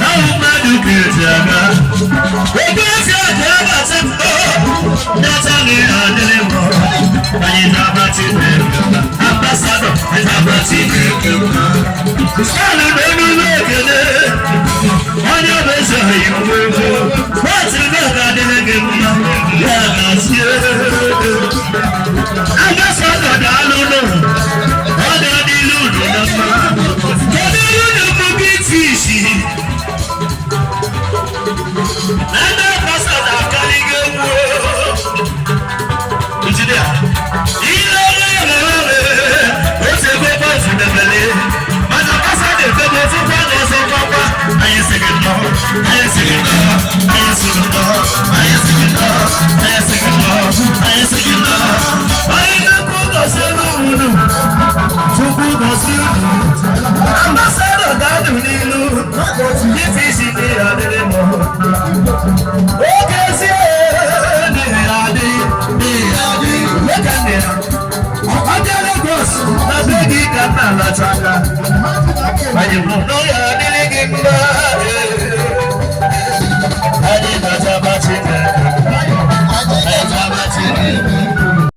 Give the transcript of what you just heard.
Na mmadụ ga-eji aga. Ogbuefi ọdụ abata ndata na adịrị mma. Anyị na-aba Chineke mma. Ambassador, anyị na-aba Chineke mma. Stalụ na emume ekele. Onye bụ eze anyị ugbo. Pati na ga-adịrị gị mma. Ya gazie. Ambassador, daalụ nụ. Ọ ga-adịrị unu na mma. Kedu ihe unu bụ big fish? Na ndị ambassador akarịgo egwu. Injinia. Ile ọrụ otu ego bọọsụ debele. Mana ambassador efebe ofukwa na ọzọ kwakwa. Anyị sị gị nnọọ, anyị sị gị nnọọ, anyị sị gị nnọọ, anyị sị gị nnọọ, anyị sị gị nnọọ, anyị sị gị nnọọ. Anyị na-ekwu gọzie unu. Chukwu gọzie unu.